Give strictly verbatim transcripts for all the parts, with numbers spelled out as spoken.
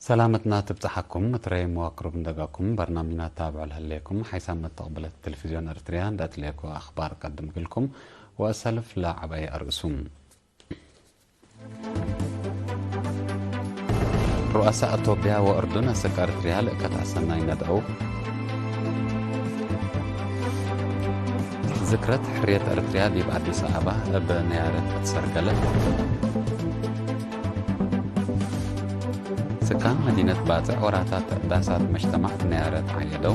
ሰላመትና ትብጸሐኩም፣ እትረይም ወቅሩብ እንደጋኩም በርናምጅና ታብዑ ለህሌኩም፣ ሓይሳም መተቅብለት ቴሌቪዝዮን ኤርትርያ እንደ እትሌኮ አኽባር ቀድም እግልኩም ወእሰልፍ ለዐበየ አርእሱም። ሩአሳ አቶብያ ወእርዱን አስክ ኤርትርያ ልእከት አሰናይ ነድአው። ዝክረት ሕርየት ኤርትርያ ዲብ አዲስ አበባ እብ ነያረት አትሰርገለት። ስካን መዲነት ባጽዕ ወራታት ዳሳት መጅተማዕ ነያረት ዐየደው።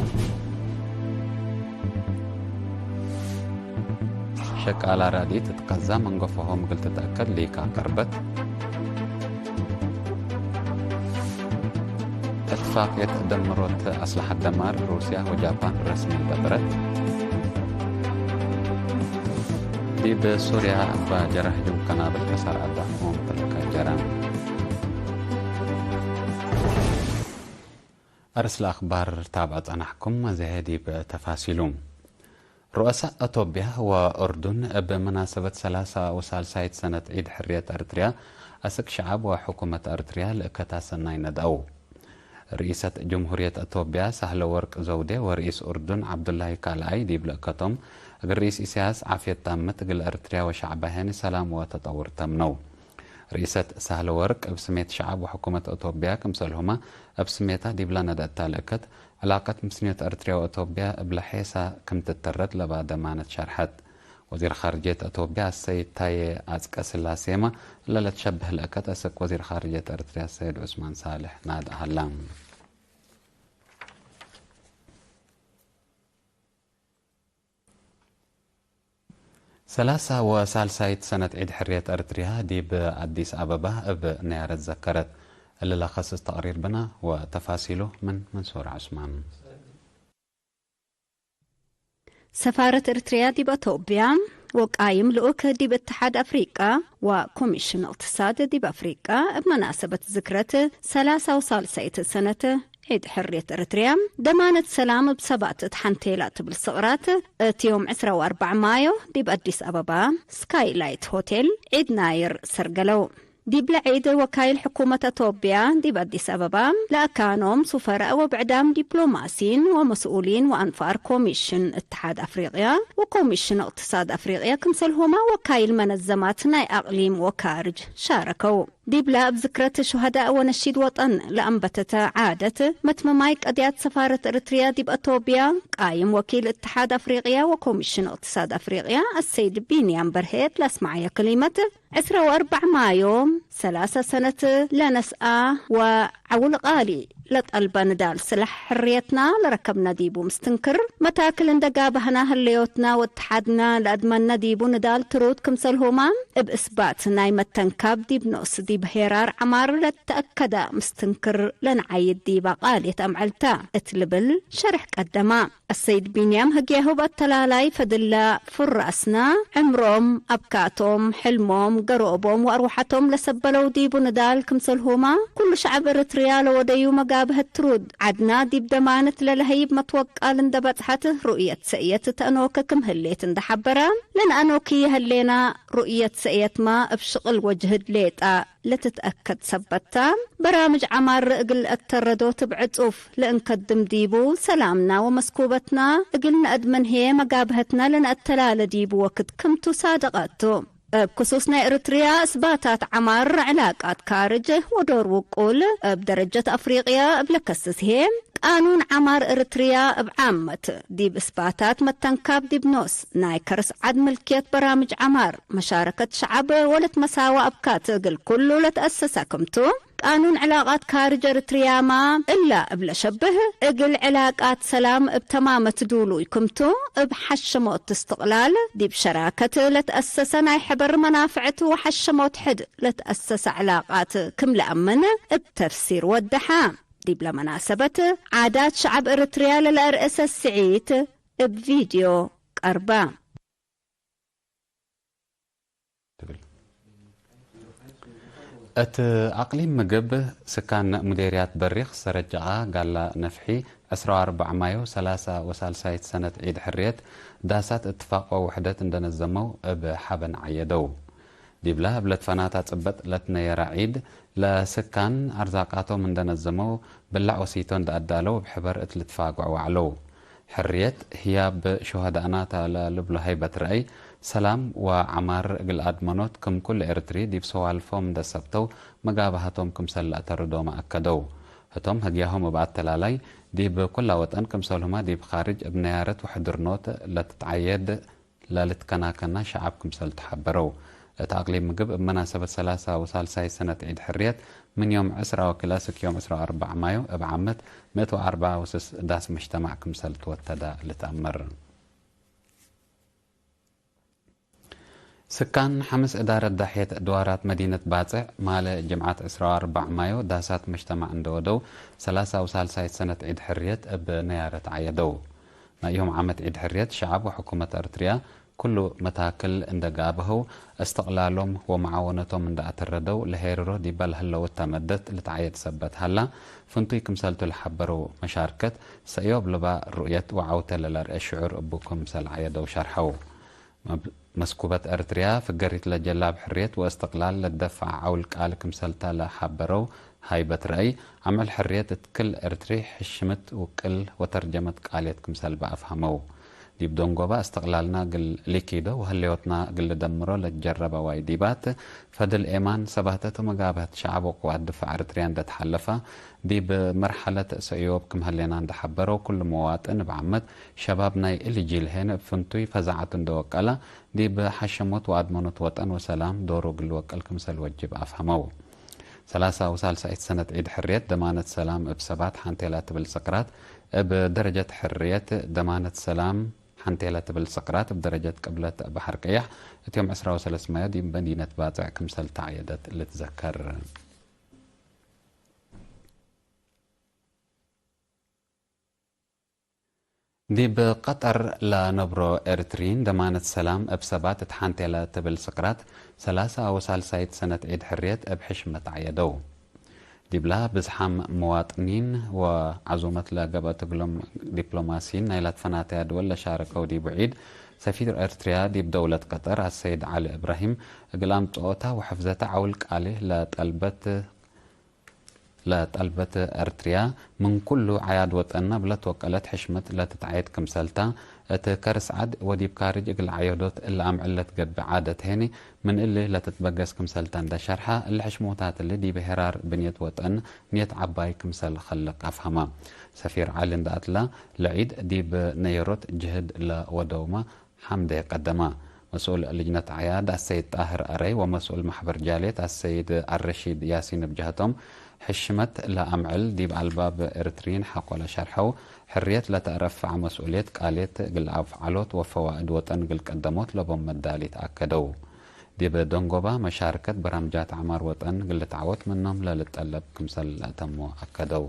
ሸቃላ ራድኢት እት ቀዛ መንገፎሆም እግል ትትአከድ ሊካ ቀርበት። እትፋቅየት ደምሮት አስለሐት ደማር ሩስያ ወጃፓን ረስሚ በጥረት። ዲብ ሱርያ እባ ጀረ ህጁም ቀናብል ከሳር አዳሞም ተልከ ጀረ። አርስ ለአኽባር ታብዐ ጸናሕኩም፣ አዜ ዲብ ተፋሲሉ። ሩአሳእ አቶብያ ወኡርዱን እብ መናሰበት ሰላሳ ወሳልሳይት ሰነት ዒድ ሕርየት ኤርትርያ፣ አስክ ሸዐብ ወሕኩመት ኤርትርያ ልእከት አሰናይ ነድአው። ርኢሰት ጅምሁርየት አቶብያ ሳህለወርቅ ዘውዴ ወርኢስ ኡርዱን ዐብዱላሂ ካልኣይ ዲብ ልእከቶም፣ እግል ርኢስ ኢሳያስ ዓፍየት ታምት፣ እግል ኤርትርያ ወሸዕባሀን ሰላም ወተጠውር ተምነው። ርኢሰት ሳህለወርቅ እብ ስሜት ሸዐብ ወሕኩመት አቶብያ ክምሰልሁመ እብ ስሜታ ዲብላ ነድአታ ልእከት፣ ዕላቀት ምስንዮት ኤርትርያ ወአቶብያ እብለ ሔሳ ክም ትተረት ለባ ደማነት ሸርሐት። ወዚር ኻርጅየት አቶብያ አሰይድ ታዬ አጽቀ ስላሴመ ለለትሸብህ ለእከት አስክ ወዚር ኻርጅየት ኤርትርያ አሰይድ ዑስማን ሳልሕ ናድአ ሀላ። ሰላሳ ወሳልሳይት ሰነት ዒድ ሕርየት ኤርትርያ ዲብ አዲስ አበባ እብ ነያረት ዘከረት። እሊ ለከስስ ተቅሪር ብነ ወተፋሲሉ ምን መንሱር ዑስማን። ሰፋረት ኤርትርያ ዲብ አቶብያ ወቃይም ልኡክ ዲብ እትሓድ አፍሪቃ ወኮሚሽን እቅትሳድ ዲብ አፍሪቃ እብ መናሰበት ዝክረት ሰላሳ ወሳልሳይት ሰነት ዒድ ሕርየት ኤርትርያ፣ ደማነት ሰላም እብ ሰባት እት ሐንቴላ ትብል ስቅራት፣ እት ዮም ዕስራ ወአርበዕ ማዮ ዲብ አዲስ አበባ ስካይላይት ሆቴል ዒድ ናይር ሰርገለው። ዲብለ ዒድ ወካይል ሕኩመት አቶብያ ዲብ አዲስ አበባ ለአካኖም ሱፈራእ ወብዕዳም ዲፕሎማሲን ወመስኡሊን ወአንፋር ኮሚሽን እትሓድ አፍሪቅያ ወኮሚሽን እቅትሳድ አፍሪቅያ ክምሰልሁመ ወካይል መነዘማት ናይ አቅሊም ወካርጅ ሻረከው። ዲብላ እብ ዝክረት ሹሀዳእ ወነሺድ ወጠን ለአንበተተ ዓደት መትመማይ ቀድያት ሰፋረት ኤርትርያ ዲብ አቶብያ፣ ቃይም ወኪል እትሓድ አፍሪቅያ ወኮሚሽን እቅትሳድ አፍሪቅያ አሰይድ ቢንያም በርሄ እት ለአስመዐየ ክሊመት፣ ዕስራ ወአርበዕ ማዮ ሰላሳ ሰነት ለነስአ ወዐውል ቃሊ ለጠልበ ንዳል ስላሕ ሕርየትና ለረከብነ ዲቡ ምስትንክር፣ መታክል እንደ ጋበህና ህለዮትና ወእትሓድና ለአድመነ ዲቡ ንዳል ትሩድ ክምሰልሁመ፣ እብ እስባት ናይ መተንካብ ዲብ ኖስ ዲብ ሄራር ዐማር ለተአከደ ምስትንክር ለነዓይድ ዲበ ቃልየት አምዐልተ እት ልብል ሸርሕ ቀደመ። አሰይድ ቢንያም ህግያሁ በአተላላይ ፈድለ ፍራስነ፣ ዕምሮም፣ አብካቶም፣ ሕልሞም፣ ገሮቦም ወአርወሐቶም ለሰበለው ዲቡ ንዳል ክምሰልሁመ፣ ኩሉ ሸዐብ ኤረትርያ ለወደዩ መጋብሀት ትሩድ ዐድና ዲብ ደማነት ለለሀይብ መትወቃል እንደ በጽሐት ሩእየት ሰእየት ተአኖከ ክም ህሌት እንደ ሐበረ፣ ለነአኖክየ ህሌና ሩእየት ሰእየትመ እብ ሽቅል ወጅህድ ሌጠ ለትትአከድ ሰበት ተ፣ በራምጅ ዐማር እግል ለአተረዶ ትብዕ ጹፍ ለእንከድም ዲቡ፣ ሰላምና ወመስኩበትና እግል ነአድመን ህዬ መጋብሀትና ለነአተላለ ዲቡ ወክድ ክምቱ ሳድቀቱ። እብ ክሱስ ናይ ኤረትርያ እስባታት ዐማር፣ ዕላቃት ካርጅ ወዶር ውቁል እብ ደረጀት አፍሪቅያ እብ ለከስስ ህዬ፣ ቃኑን ዐማር ኤረትርያ እብ ዓመት፣ ዲብ እስባታት መተንካብ ዲብ ኖስ፣ ናይ ከርስ ዐድ ምልክየት በራምጅ ዐማር፣ መሻረከት ሸዐብ ወለትመሳወ አብካት እግል ኩሉ ለተአሰሰ ክምቱ፣ ቃኑን ዕላቃት ካርጅ ኤረትርያመ እላ እብ ለሸብህ፣ እግል ዕላቃት ሰላም እብ ተማመት ዱሉይ ክምቱ፣ እብ ሐሸሞት እስትቅላል ዲብ ሸራከት ለተአሰሰ ናይ ሕበር መናፍዕት ወሐሸሞት ሕድ ለተአሰሰ ዕላቃት ክም ለአምን እብ ተፍሲር ወደሐ። ዲብለ መናሰበት፣ ዓዳት ሸዐብ እርትርያ ለለአርአሰ ስዒት እብ ቪድዮ ቀርበ። እት አቅሊም ምግብ ስካን ሙዴርያት በሪክ ሰረጀቃ ጋላ ነፍሒ፣ ዕስራ ወአርበዕ ማዮ ሰላሳ ወሳልሳይት ሰነት ዒድ ሕርየት ዳሳት እትፋቅ ወውሕደት እንደነዘመው እብ ሐበን ዐየደው። ዲብለ እብ ለትፈናታ ጽበጥ ለትነየረ ዒድ፣ ለስካን አርዛቃቶም እንደ ነዘመው፣ ብላዕ ወሲቶ እንደ አዳለው እብ ሕበር እት ልትፋግዖ ወዐለው። ሕርየት ህያብ ሹሀዳእና ተ ለልብሎ ሀይበት ረአይ፣ ሰላም ወዐማር እግል አድመኖት ክም ኩሉ ኤርትሪ ዲብ ሰዋልፎም እንደ ሰብተው መጋብሀቶም ክምሰል ለአተርዶመ አከደው። ህቶም ህግያሆም እብ አተላላይ ዲብ ኩላ ወጠን ክምሰልሁመ ዲብ ካርጅ እብ ነያረት ወሕድርኖት ለትትዓየድ ለልትከናከና ሸዐብ ክምሰል ተሐበረው። እት አቅሊም ምግብ እብ መናሰበት ሰላሳ ወሳልሳይ ሰነት ዒድ ሕርየት ምን ዮም ዕስራ ወክልኤ እስክ ዮም ዕስራ ወአርበዕ ማዮ እብ ዓመት ምእት ወአርበዕ ወስስ ዳስ መጅተማዕ ክምሰል ትወተደ ልትአመር። ስካን ሐምስ እዳረት ዳሕየት ድዋራት መዲነት ባጽዕ ማለ ጅምዓት ዕስራ ወአርበዕ ማዮ ዳሳት መጅተማዕ እንደ ወደው ሰላሳ ወሳልሳይት ሰነት ዒድ ሕርየት እብ ነያረት ዐየደው። ናይ ዮም ዓመት ዒድ ሕርየት ሸዐብ ወሕኩመት ኤርትርያ ኩሉ መታክል እንደ ጋብሀው፣ እስትቅላሎም ወመዓወነቶም እንደ አተረደው ለሄርሮ ዲበ ለህለው እተ መደት ልትዓየድ ሰበት ሀላ፣ ፍንቱይ ክምሰልቱ ለሐበረው መሻርከት፣ ሰእዮብ ልባ ሩእየት ወዐውተ ለለርኤ ሽዑር እቡ ክምሰል ዐየደው ሸርሐው። መብ-፣ መስኩበት ኤርትርያ ፍገሪት ለጀላብ ሕርየት ወእስትቅላል ለትደፍዐ ዐውል ቃል ክምሰልተ ለሐበረው ሀይበት ረአይ፣ አምዕል ሕርየት እት ክል ኤርትሪ ሕሽምት ውቅል ወተርጀመት ቃልየት ክምሰል በአፍሀመው። ዲብ ደንጎበ፣ እስትቅላልና እግል ሊኪዶ ወህሌዎትና እግል ልደምሮ ለትጀረበ ዋይዲባት፣ ፈድል ኤማን፣ ሰባተት ወመጋብሀት ሸዐብ ወቅዋት ድፋዕ ኤርትርያ እንደ ተሓለፋ፣ ዲብ መርሐለት ሰእዮብ ክም ህሌና እንደ ሐበረው፣ ኩሉ መዋጥን እብ ዓመት ሸባብ ናይ እሊ ጂል ሄነ እብ ፍንቱይ ፈዛዐቱ እንደ ወቀላ፣ ዲብ ሐሸሞት ወአድመኖት ወጠን ወሰላም ዶሩ እግል ልወቅል ክምሰል ወጅብ አፍሀመው። ሰላሳ ወሳልሳይት ሰነት ዒድ ሕርየት ደማነት ሰላም እብ ሰባት ሐንቴላ ትብል ስቅራት እብ ደረጀት ሕርየት ደማነት ሰላም ሐንቴላ ትብል ስቅራት እብ ደረጀት ቅብለት በሐር ቀያሕ እት ዮም ዕስራ ወሰለስ ማዮ ዲብ መዲነት ባጽዕ ክምሰል ተዐየደት ልትዘከር። ዲብ ቀጠር ለነብሮ ኤርትሪን ደማነት ሰላም እብ ሰባት እት ሐንቴለ ትብል ስቅራት ሰላሳ ወሳልሳይት ሰነት ዒድ ሕርየት እብ ሕሽመት ዐየደው። ዲብላ ብዝሓም መዋጥኒን ወዐዙመት ለገብአት እግሎም ዲፕሎማሲን ናይላ ትፈናተያ ድወል ለሻረከው ዲቡ ዒድ፣ ሰፊር ኤርትርያ ዲብ ደውለት ቀጠር አሰይድ ዐሊ እብራሂም እግል አምጽኦታ ወሐፍዘተ ዐውል ቃሊ ለጠልበት ለጠልበት ኤርትርያ ምን ኩሉ ዐያድ ወጠንና እብ ለትወቀለት ሕሽመት ለትትዓየድ ክምሰልታ፣ እት ከርስ ዐድ ወዲብ ካርጅ እግል ዐየዶት እለ አምዕል ለትገብእ ዓደት ሄኒ ምን እሊ ለትትበገስ ክምሰልታ እንደ ሸርሐ፣ እሊ ሕሽሞታት እሊ ዲብ ሄራር ብንየት ወጠን ንየት ዐባይ ክምሰል ከልቅ አፍሀማ። ሰፊር ዐሊ እንደ አትላ፣ ለዒድ ዲብ ነየሮት ጅህድ ለወደውመ ሐምዴ ቀደመ። መስኡል ልጅነት ዐያድ አሰይድ ጣህር አረይ ወመስኡል መሕበር ጃልየት አሰይድ አረሺድ ያሲን እብ ጀህቶም፣ ሕሽመት ለአምዕል ዲብ አልባብ ኤርትርዪን ሐቆ ለሸርሐው፣ ሕርየት ለተአረፍዐ መስኡልየት ቃልየት እግል አፍዐሎት ወፈዋእድ ወጠን እግል ቀደሞት ለቦም መዳሊት አከደው። ዲብ ደንጎባ መሻርከት በራምጃት ዐማር ወጠን እግል ልትዓወት ምኖም ለልጠለብ ክምሰል ለአተሞ አከደው።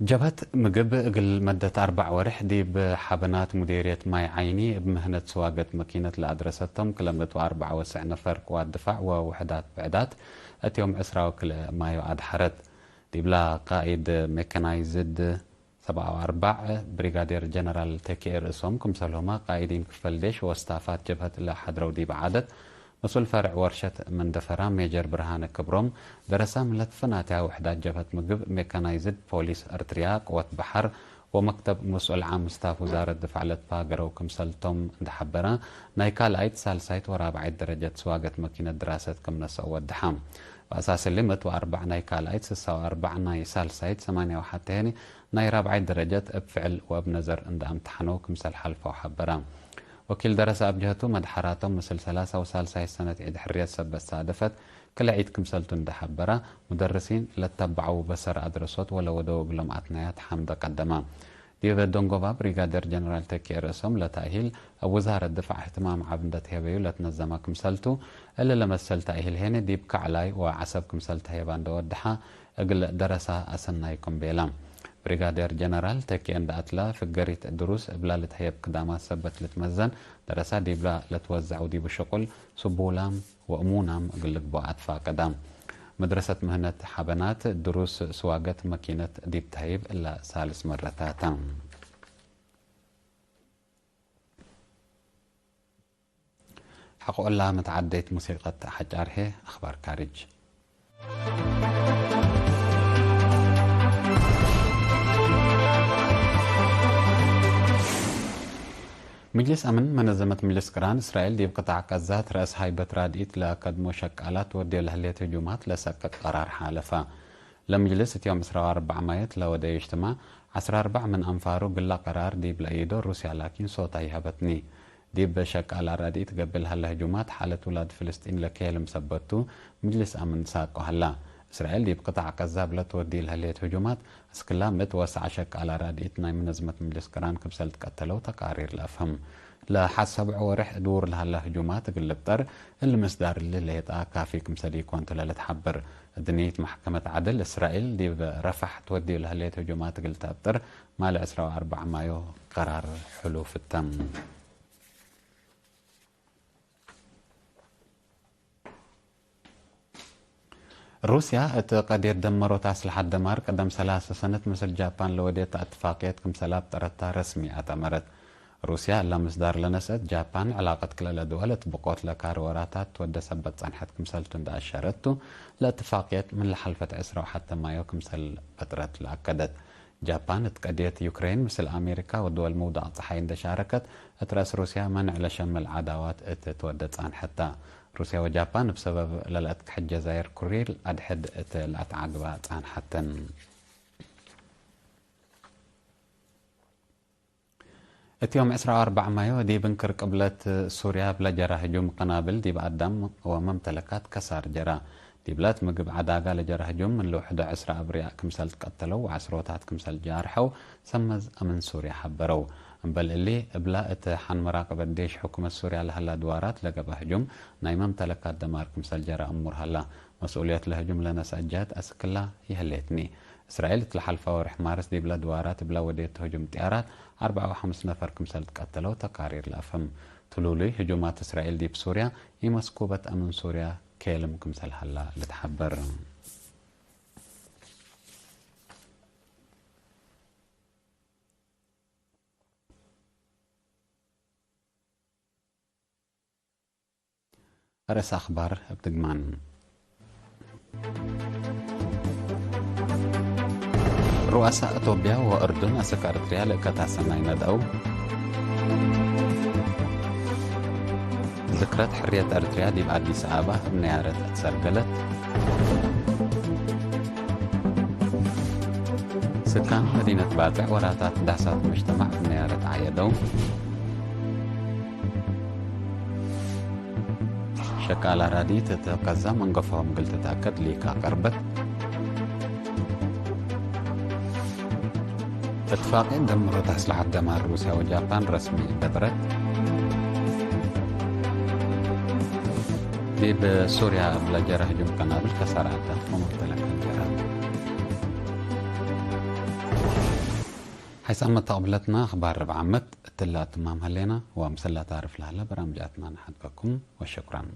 ጀብሀት ምግብ እግል መደት አርበዕ ወርሕ ዲብ ሐበናት ሙዴርየት ማይ ዓይኒ እብ ምህነት ስዋገት መኪነት ለአድረሰቶም ክለ ምእት ወአርበዕ ወሰዕ ነፈር ቅዋት ድፋዕ ወውሕዳት ብዕዳት እት ዮም ዕስራ ወክልኤ ማዮ አድሐረት። ዲብላ ቃኢድ ሜካናይዝድ ሰብዓ ወአርበዕ ብሪጋዴር ጀነራል ተኪኤ ርእሶም፣ ክምሰልሁመ ቃኢዲን ክፈል ዴሽ ወስታፋት ጀብሀት እለ ሐድረው ዲብ ዐደት፣ መስኡል ፈርዕ ወርሸት መንደፈራ ሜጀር ብርሃነ ክብሮም፣ ደረሳም ለትፈናተያ ውሕዳት ጀብሀት ምግብ፣ ሜካናይዝድ ፖሊስ እርትርያ፣ ቅወት በሐር ወመክተብ መስኡል ዓም ስታፍ ውዛረት ድፋዕ ለትፋገረው ክምሰልቶም እንደ ሐበረ፣ ናይ ካልኣይት፣ ሳልሳይት ወራብዓይት ደረጀት ስዋገት መኪነት ድራሰት ክም ነሰኦ ወደሐ። በአሳስ እሊ፣ ምእት ወአርበዕ ናይ ካልኣይት፣ ስሳ ወአርበዕ ናይ ሳልሳይት፣ ሰማንያ ወሐቴ ህኒ ናይ ራብዓይት ደረጀት እብ ፍዕል ወእብ ነዘር እንደ አምተሐነው ክምሰል ሐልፈው ሐበረ። ወኪል ደረሰ እብ ጀህቱ፣ መድሐራቶም ምስል ሰላሳ ወሳልሳይት ሰነት ዒድ ሕርየት ሰበት ሳደፈት ክለ ዒድ ክምሰልቱ እንደ ሐበረ፣ ሙደርሲን ለተበዐው በሰር አድረሶት ወለወደው እግሎም አትናያት ሐምደ ቀደመ። ዲብ ደንጎባ ብሪጋዴር ጀነራል ተኪኤ ርእሶም ለተእሂል እብ ውዛረት ድፋዕ እህትማም ዐብ እንደ ተሄበዩ ለትነዘመ ክምሰልቱ፣ እሊ ለመሰል ተእሂል ሄነ ዲብ ከዕላይ ወዐሰብ ክምሰል ተሄባ እንደ ወደሐ እግል ደረሳ አሰናይኩም ቤለ። ብሪጋዴር ጀነራል ተኪኤ እንደ አትላ፣ ፍገሪት ድሩስ እብላ ልትሀየብ ክዳማት ሰበት ልትመዘን፣ ደረሳ ዲብላ ለትወዘዐው ዲቡ ሽቁል ስቡላም ወእሙናም እግል ልግበኦ አትፋቀዳ። መድረሰት ምህነት ሐበናት ድሩስ ስዋገት መኪነት ዲብ ተህይብ እለ ሳልስ መረታተ። ሐቆላ መትዓደይት ሙሲቀት ሐጫር ህዬ አኽባር ካርጅ። ምጅልስ አምን መነዘመት ምጅልስ ቅራን እስራኤል ዲብ ቅጣዕ ቀዛት ረአስ ሃይበት ራድኢት ለአከድሞ ሸቃላት ወዴ ለህሌት ህጁማት ለሰቅቅ ቀራር ሓለፈ። ለምጅልስ እት ዮም ዕስራ ወአርበዕ ማዮት ለወደዩ እጅትማዕ፣ ዐስራ አርበዕ ምን አንፋሩ ግላ ቀራር ዲብ ለአይዶ ሩስያ ላኪን ሶት አይሀበትኒ። ዲብ ሸቃል አራድኢት ገብእ ለሀለ ህጁማት ሓለት ውላድ ፍልስጢን ለኬልም ሰበት ቱ፣ ምጅልስ አምን ሳቆ ሀላ። እስራኤል ዲብ ቅጣዕ ቀዛብ ለትወዲ ለህሌት ህጁማት፣ አስክላ ምእት ወሰዐ ሸቃል አራድኢት ናይ መነዝመት ምጅልስ ቅራን ክምሰል ትቀተለው ተቃሪር ለአፍህም። ለሐሰብዑ ወርሕ ድውር ለሀለ ህጁማት እግል ልብጠር፣ እሊ ምስዳር እሊ ሌጣ ካፊ ክምሰል ኢኮን ቱ ለልትሐበር። እድንይት መሕከመት ዐድል እስራኤል ዲብ ረፋሕ ትወድዩ ለህሌት ህጁማት እግል ተአብጥር፣ ማል ዕስራ ወአርበዕ ማዮ ቀራር ሕሉፍ ተም። ሩስያ እት ቀድየት ደመሮት አስለሐት ደማር ቀደም ሰላሰ ሰነት ምስል ጃፓን ለወዴት እትፋቅየት ክምሰል አብጠረታ ረስሚ አተመረት። ሩስያ እለ ምስዳር ለነስአት ጃፓን ዕላቀት ክልኤ ድወል እት ብቆት ለካሪ ወራታት ትወደ ሰበት ጸንሐት ክምሰልቱ እንደ አሸረት ቱ፣ ለእትፋቅየት ምን ለሐልፈት ዕስራ ወሐተ ማዮ ክምሰል በጥረት ለአከደት። ጃፓን እት ቀድየት ዩክሬን ምስል አሜሪካ ወድወል ምውዳቅ ጸሓይ እንደ ሻረከት፣ እት ረአስ ሩስያ መንዕ ለሸምል ዐዳዋት እት ትወደ ጻንሐት ተ። ሩስያ ወጃፓን እብ ሰበብ ለለአትከሐ ጀዛይር ኩሪል አድሕድ እት ለአትዓግባ ጻንሐተን። እት ዮም ዕስራ ወአርበዕ ማዮ ዲብ እንክር ቅብለት ሱርያ እብ ለጀራ ህጁም ቅናብል ዲብ አዳም ወመምተለካት ከሳር ጀራ። ዲብለ እት ምግብ ዐዳጋ ለጀራ ህጁም ምን ልውሕዶ ዕስራ አብርያእ ክምሰል ትቀተለው ወዐስሮታት ክምሰል ጃርሐው ሰመዝ አምን ሱርያ ሐበረው። እምበል እሊ፣ እብለ እት ሐን መራቅበት ዴሽ ሕኩመት ሱርያ ለሀላ ድዋራት ለገብአ ህጁም ናይ መምተለካት ደማር ክምሰል ጀራ እሙር ሀላ። መስኡልየት ለህጁም ለነስአት ጀህት አስክላ ይህሌትኒ። እስራኤል እት ለሐልፈ ወርሕ ማርስ ዲብለ ድዋራት እብለ ወዴት ህጁም ጥያራት አርበዕ ወሐምስ ነፈር ክምሰል ትቀተለው ተቃሪር ለአፍህም። ትሉሉይ ህጁማት እስራኤል ዲብ ሱርያ ኢመስኩበት አምን ሱርያ ኬልም ክምሰል ሀላ ልትሐበር። ርእስ አኽባር እብ ድግማን። ሩአሳ እቶብያ ወእርዱን አሰክ ኤረትርያ ለእከታሰናይ ነድአው። ዝክረት ሕርየት ኤረትርያ ዲብ አዲስ አበባ እብ ነያረት እትሰርገለት። ስካን መዲነት ባጽዕ ወራታት ዳሳት መጅተማዕ እብ ነያረት ዐየደው። ሸቃል አራዲት እት ከዛ መንገፎም እግል ትትአከድ ሊካ ቀርበት። እትፋቅየት ደምሮት አስለሐት ደማር ሩስያ ወጃፓን ረስሚ በጥረት። ዲብ ሱርያ እብ ለጀረ ህጁም ቀናብል ከሳር አዳም ወመምተለከት ጀራ። ሐይሳም መተቅብለትና አኽባር ርብዕ ዓመት እትለ አትማም ሀሌና፣ ወምሰል ለታርፍ ለሀለ በራምጃትና ነሐድገኩም ወሸኩራን።